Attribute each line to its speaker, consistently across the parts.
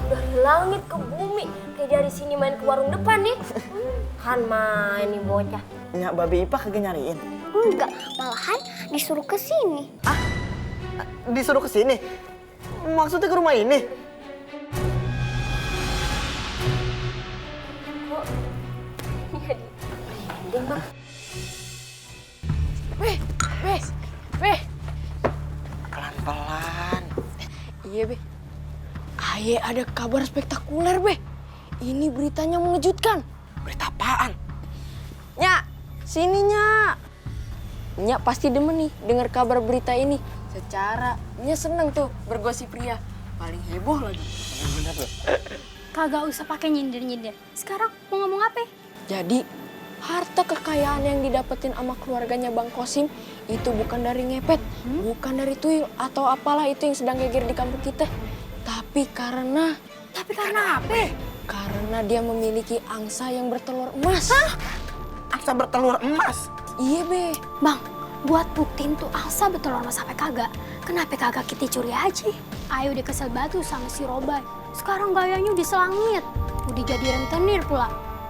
Speaker 1: dari langit ke bumi. Kayak dari sini main ke warung depan nih. Kan main nih bocah.
Speaker 2: Nyak Babe Ipa kagak nyariin?
Speaker 3: Enggak, malahan disuruh ke sini.
Speaker 2: Ah, disuruh ke sini? Maksudnya ke rumah ini?
Speaker 1: Kok ya merinding bang?
Speaker 4: Weh.
Speaker 2: Pelan-pelan.
Speaker 4: Iya, Be. Aye ada kabar spektakuler, Be. Ini beritanya mengejutkan.
Speaker 2: Berita apaan?
Speaker 4: Nyak, sini, Nyak. Nyak pasti demen nih dengar kabar berita ini. Secara Nyak seneng tuh bergosip pria. Paling heboh lagi.
Speaker 2: Bener tuh.
Speaker 3: Kagak usah pakai nyindir-nyindir. Sekarang mau ngomong apa?
Speaker 4: Jadi, harta kekayaan yang didapetin sama keluarganya Bang Kosim itu bukan dari ngepet, bukan dari tuyul atau apalah itu yang sedang geger di kampung kita. Tapi karena
Speaker 3: apa?
Speaker 4: Karena dia memiliki angsa yang bertelur emas.
Speaker 2: Angsa bertelur emas?
Speaker 4: Iya, Be.
Speaker 3: Bang, buat buktiin tuh Alsa betul sama sampai kagak. Kenapa kagak kita curi aja? Ayo udah kesel batu sama si Robai. Sekarang gayanya udah selangit. Udah jadi rentenir pula.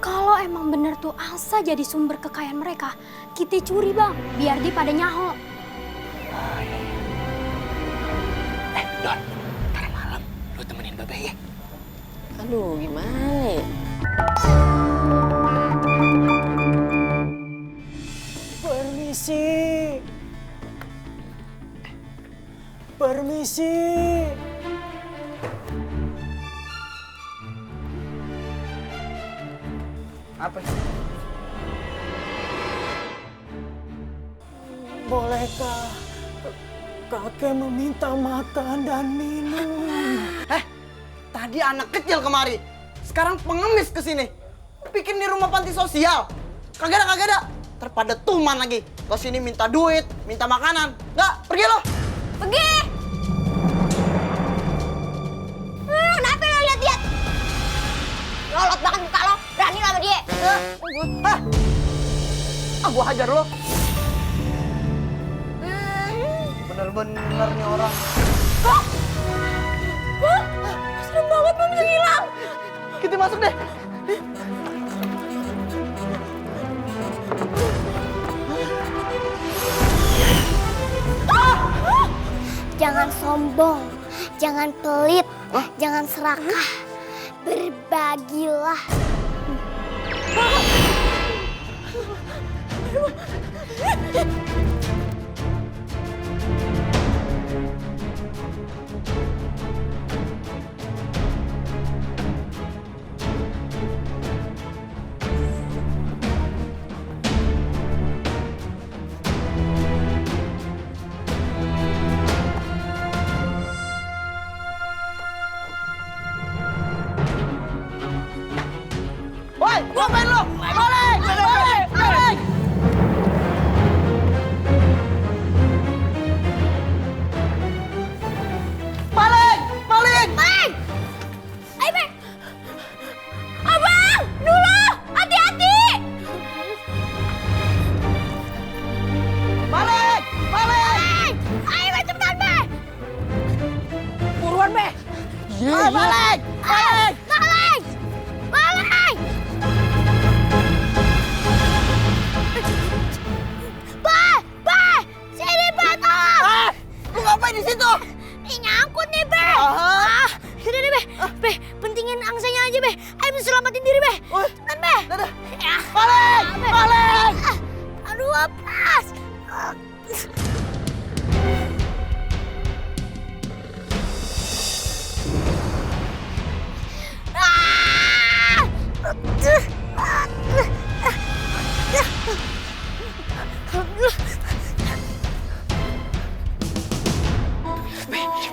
Speaker 3: Kalau emang bener tuh Alsa jadi sumber kekayaan mereka, kita curi bang, biar dia pada nyaho.
Speaker 2: Don, ntar malam lu temenin Babe ya.
Speaker 4: Aduh, gimana ya?
Speaker 2: Permisi. Apa sih?
Speaker 5: Bolehkah kakek meminta makan dan minum?
Speaker 2: Tadi anak kecil kemari. Sekarang pengemis ke sini. Bikin di rumah panti sosial. Kagak ada. Terpada tuman lagi. Ke sini minta duit, minta makanan. Nggak, pergi lo.
Speaker 3: Pergi! Kenapa lo lihat-lihat? Lolot banget muka lo, berani lah sama dia.
Speaker 2: Gua hajar lo. Bener-bener nih orang.
Speaker 3: Serem banget, Bang, bisa hilang.
Speaker 2: Kita masuk deh.
Speaker 3: Jangan sombong, jangan pelit, jangan serakah. Berbagilah.
Speaker 2: Woi, ngapain lo? Balik! Balik!
Speaker 3: Ayo, Bang. Abang, dulu, hati-hati.
Speaker 2: Balik!
Speaker 3: Ayo, Bang, cepetan, Bang.
Speaker 4: Buruan, Be.
Speaker 2: Balik!
Speaker 3: Balik. Bah, sini, Bang, tolong.
Speaker 2: Lu ngapain di situ?
Speaker 3: Ih, nyangkut nih, Be. Yaudah deh, Be. Pentingin angsanya aja, Be. Ayo selamatin diri, Be. Cepetan, Be.
Speaker 2: Dadah.
Speaker 3: Ya.
Speaker 2: Balik!
Speaker 3: Aduh, lepas.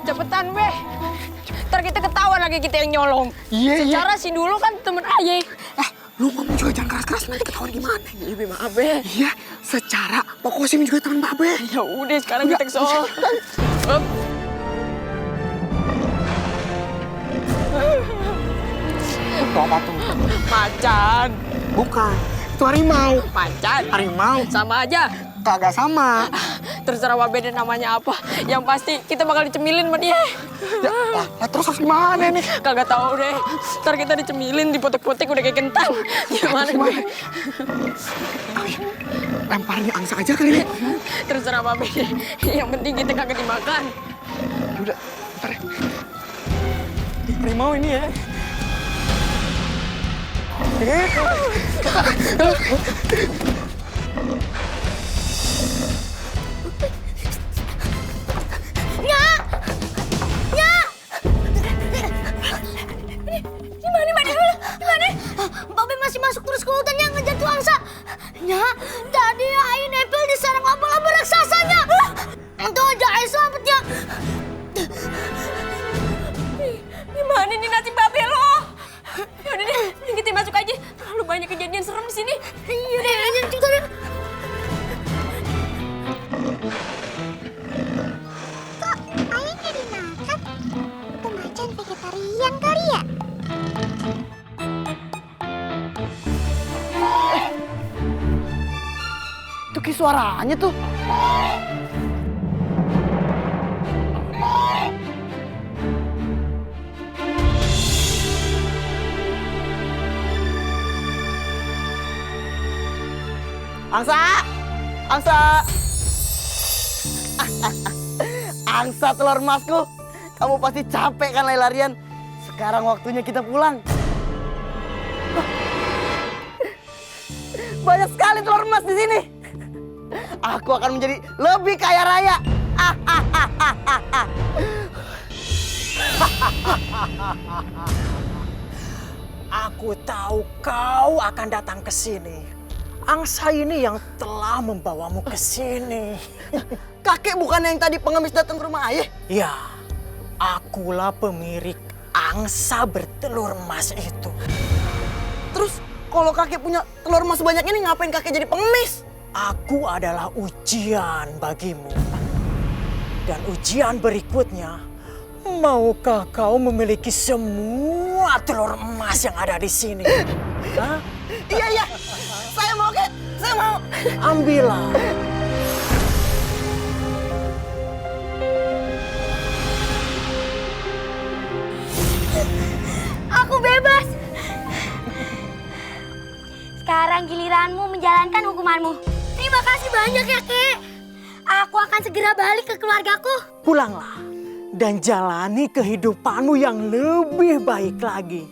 Speaker 4: Cepetan, Be. Ntar kita ketahuan lagi kita yang nyolong.
Speaker 2: Iya.
Speaker 4: Secara si dulu kan temen Aye.
Speaker 2: Lu ngomong juga jangan keras-keras, nanti ketahuan gimana.
Speaker 4: Iya, Be, maaf, Be.
Speaker 2: Iya, secara Pak Kosim juga teman Babe.
Speaker 4: Ya udah, sekarang kita ke sono.
Speaker 2: Itu apa tuh?
Speaker 4: Macan.
Speaker 2: Bukan, itu harimau.
Speaker 4: Macan.
Speaker 2: Harimau
Speaker 4: Sama aja.
Speaker 2: kagak sama.
Speaker 4: Terserah Wabe deh namanya apa. Yang pasti kita bakal dicemilin sama dia.
Speaker 2: Ya, lah terus gimana nih?
Speaker 4: Kagak tahu deh. Ntar kita dicemilin, dipotek-potek udah kayak kentang. Gimana gue?
Speaker 2: Lemparin angsa aja kali ini.
Speaker 4: Terserah Wabe deh. Yang penting kita kagak dimakan.
Speaker 2: Udah, ntar ya. Harimau ini ya.
Speaker 3: Gimana Mbak dulu? Gimana? Babe masih masuk terus ke hutan yang ngejar tuh angsa. Ya, tadi Ai nempel di sarang laba-laba raksasanya. Untung aja Ai selamat ya.
Speaker 1: Gimana nih nasib Babe lo? Yaudah deh, kita masuk aja. Terlalu banyak kejadian serem di sini.
Speaker 3: Iya deh, aja juga deh.
Speaker 6: Kok ayah nggak dimakan? Tuh macan vegetarian kali ya?
Speaker 2: Itu kayak suaranya tuh. Angsa! Angsa! Angsa telur emasku. Kamu pasti capek kan lari-larian. Sekarang waktunya kita pulang. Banyak sekali telur emas di sini. Aku akan menjadi lebih kaya raya.
Speaker 5: Aku tahu kau akan datang ke sini. Angsa ini yang telah membawamu ke sini.
Speaker 2: Kakek bukan yang tadi pengemis datang ke rumah ayah?
Speaker 5: Ya, akulah pemilik angsa bertelur emas itu.
Speaker 2: Terus kalau kakek punya telur emas sebanyak ini ngapain kakek jadi pengemis?
Speaker 5: Aku adalah ujian bagimu. Dan ujian berikutnya, maukah kau memiliki semua telur emas yang ada di sini? Hah?
Speaker 2: Iya, iya. Saya mau, Kek. Saya mau.
Speaker 5: Ambillah.
Speaker 3: Aku bebas. Sekarang giliranmu menjalankan hukumanmu. Terima kasih banyak ya, Kek. Aku akan segera balik ke keluargaku.
Speaker 5: Pulanglah dan jalani kehidupanmu yang lebih baik lagi.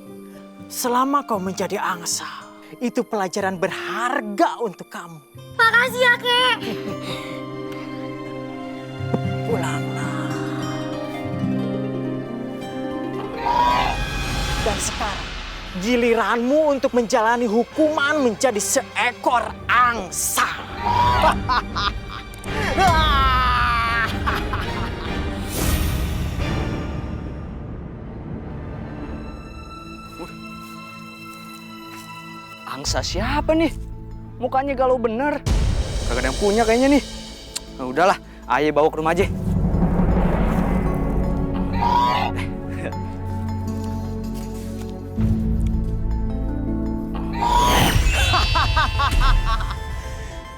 Speaker 5: Selama kau menjadi angsa, itu pelajaran berharga untuk kamu.
Speaker 3: Makasih ya, Kek.
Speaker 5: Pulanglah. Dan sekarang, giliranmu untuk menjalani hukuman menjadi seekor angsa.
Speaker 7: Angsa siapa nih? Mukanya galau bener. Kagak ada yang punya kayaknya nih. Nah, udahlah, ayah bawa ke rumah aja.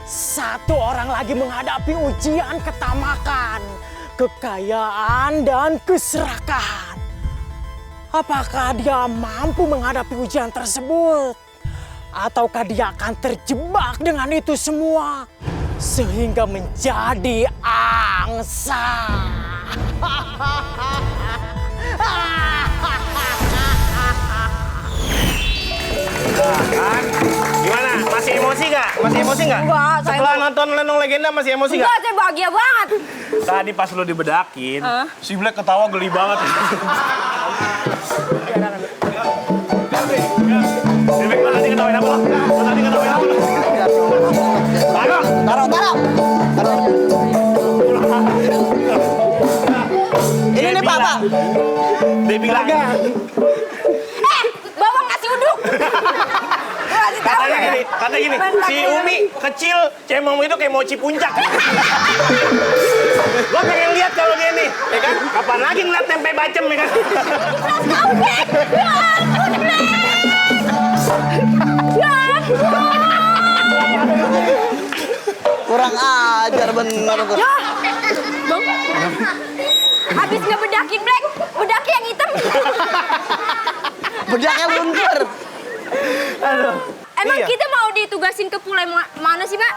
Speaker 5: Satu orang lagi menghadapi ujian ketamakan, kekayaan, dan keserakahan. Apakah dia mampu menghadapi ujian tersebut? Ataukah dia akan terjebak dengan itu semua sehingga menjadi angsa?
Speaker 8: Kan? Gimana? Masih emosi nggak? Masih emosi nggak?
Speaker 1: Enggak, saya
Speaker 8: Setelah nonton Lenong Legenda masih emosi nggak?
Speaker 1: Enggak, saya bahagia banget.
Speaker 8: Tadi pas lo dibedakin, si Black ketawa geli banget. Si Black tadi ketawain apa lo? Tadi ketawain apa lo?
Speaker 2: Taruh. Ini nih Pak.
Speaker 8: Dia bilang,
Speaker 1: Bawang nasi uduk. Kasih tahu
Speaker 8: katanya
Speaker 1: ya.
Speaker 8: gini, si Umi kecil, cemong itu kayak mochi puncak. Gua pengen lihat kalau dia nih, ya kan? Kapan lagi ngeliat tempe bacem, ya kan?
Speaker 2: Kurang ajar bener tuh.
Speaker 1: Bang, habis ngebedakin Black, bedaki yang hitam.
Speaker 2: Bedaknya luntur.
Speaker 1: Emang
Speaker 8: Iya.
Speaker 1: kita mau ditugasin ke pulau mana sih, Pak?